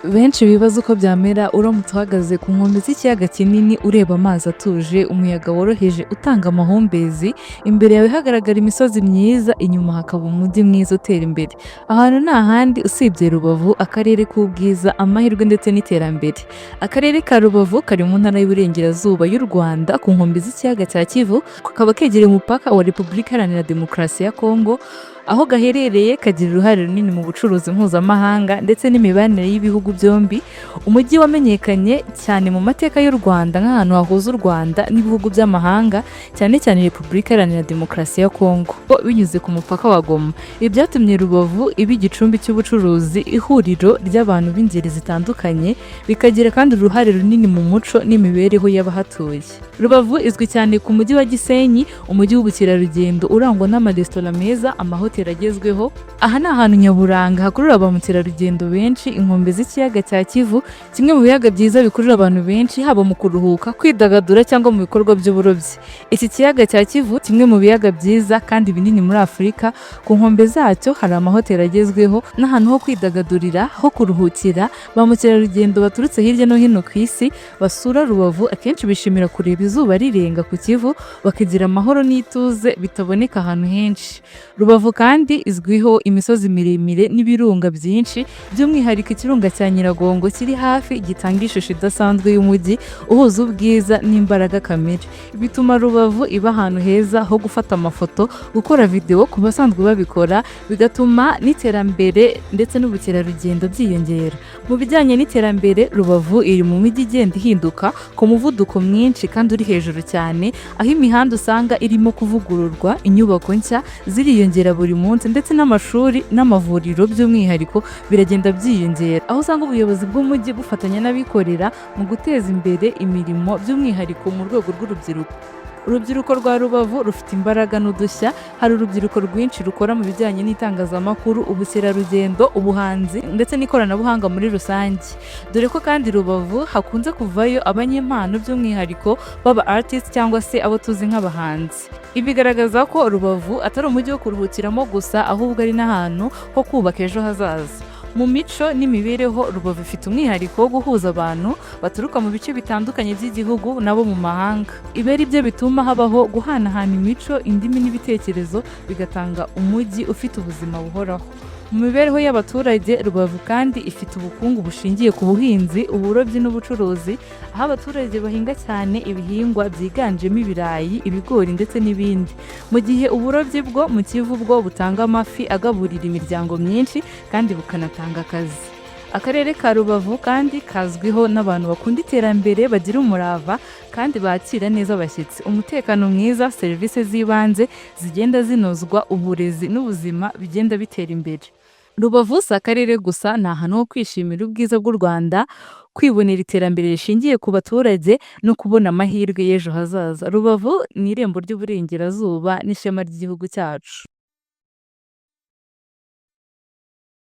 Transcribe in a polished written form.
Benshi bibaza uko byamera uramutse uhagaze ku nkombe z'ikiyaga kinini, ureba amazi atuje, umuyaga woroheje utanga amahumbezi, imbere yawe hagaragara imisozi myiza, inyuma hakaba umujyi mwiza utera imbere. Ahantu nta handi usibye Rubavu, akarere k'ubwiza, amahirwe ndetse n'iterambere. Akarere ka Rubavu kari mu Ntara y'Iburengerazuba y'u Rwanda, ku nkombe z'ikiyaga cya Kivu, kakaba kegereye umupaka wa Repubulika Iharanira Demokarasi ya Kongo. Aho gaherereye kagira uruhare runini mu bucuruzi mpuzamahanga ndetse n'imibanire y'ibihugu byombi. Umujyi wamenyekanye cyane mu mateka y'u Rwanda nk'ahantu hahuza u Rwanda n'ibihugu by'amahanga, cyane cyane Repubulika Iharanira Demokarasi ya Kongo, binyuze ku mupaka wa Goma. Ibi byatumye Rubavu iba igicumbi cy'ubucuruzi, ihuriro ry'abantu b'ingeri zitandukanye, bikagira kandi uruhare runini mu muco n'imibereho y'abahatuye. Rubavu izwi cyane ku mujyi wa Gisenyi, umujyi w'ubukerarugendo urangwa n'amaresitora meza, amahoteli agezweho. Aha ni ahantu nyaburanga hakurura ba mukerarugendo benshi. Inkombe z'ikiyaga cya Kivu, kimwe mu biyaga byiza bikurura abantu benshi, haba mu kuruhuka, kwidagadura cyangwa mu bikorwa by'uburobyi. Iki kiyaga cya Kivu, kimwe mu biyaga byiza kandi binini muri Afurika, ku nkombe zacyo hari amahoteli agezweho n'ahantu ho kwidagadurira, ho kuruhukira. Ba mukerarugendo baturutse hirya no hino ku isi basura Rubavu akenshi bishimira kureba izuba rirenga ku Kivu, bakagira amahoro n'ituze bitaboneka ahantu henshi. Rubavu kandi izwiho imisozi miremire n'ibirunga byinshi, by'umwihariko ikirunga cya Nyiragongo kiri hafi, gitanga ishusho idasanzwe y'umujyi uhuza ubwiza n'imbaraga kamere. Bituma Rubavu iba ahantu heza ho gufata amafoto, gukora videwo ku basanzwe babikora, bigatuma n'iterambere ndetse n'ubukerarugendo byiyongera. Mu bijyanye n'iterambere, Rubavu iri mu mijyi igenda ihinduka ku muvuduko mwinshi kandi uri hejuru cyane, aho imihanda usanga irimo kuvugururwa, inyubako nshya ziriyongera buri munsi, ndetse n'amashuri n'amavuriro by'umwihariko biragenda byiyongera, aho usanga ubuyobozi bw'umujyi bufatanya n'abikorera mu guteza imbere imirimo, by'umwihariko mu rwego rw'urubyiruko. Urubyiruko rwa Rubavu rufite imbaraga n'udushya. Hari urubyiruko rwinshi rukora mu bijyanye n'itangazamakuru, ubukerarugendo, ubuhanzi ndetse n'ikoranabuhanga muri rusange, dore ko kandi Rubavu hakunze kuvayo abanyempano, by'umwihariko baba artist cyangwa se abo tuzi nk'abahanzi. Ibi bigaragaza ko Rubavu atari umujyi wo kuruhukiramo gusa, ahubwo ari n'ahantu ho kubaka ejo hazaza. Mu mico n'imibereho, Rubavu ifite umwihariko wo guhuza abantu baturuka mu bice bitandukanye by'igihugu n'abo mu mahanga. Ibi ari byo bituma habaho guhanahana imico, indimi n'ibitekerezo, bigatanga umujyi ufite ubuzima buhoraho. Mu mibereho y'abaturage, Rubavu kandi ifite ubukungu bushingiye ku buhinzi, uburobyi n'ubucuruzi, aho abaturage bahinga cyane ibihingwa byiganjemo ibirayi, ibigori ndetse n'ibindi, mu gihe uburobyi bwo mu Kivu bwo butanga amafi agaburira imiryango myinshi kandi bukanatanga akazi. Akarere ka Rubavu kandi kazwiho n'abantu bakunda iterambere, bagira umurava kandi bakira neza abashyitsi. Umutekano mwiza, serivisi z'ibanze zigenda zinozwa, uburezi n'ubuzima bigenda bitera imbere. Rubavu si akarere gusa, ni ahantu ho kwishimira ubwiza bw'u Rwanda, kwibonera iterambere rishingiye ku baturage no kubona amahirwe y'ejo hazaza. Rubavu ni irembo ry'Uburengerazuba n'ishema ry'igihugu cyacu.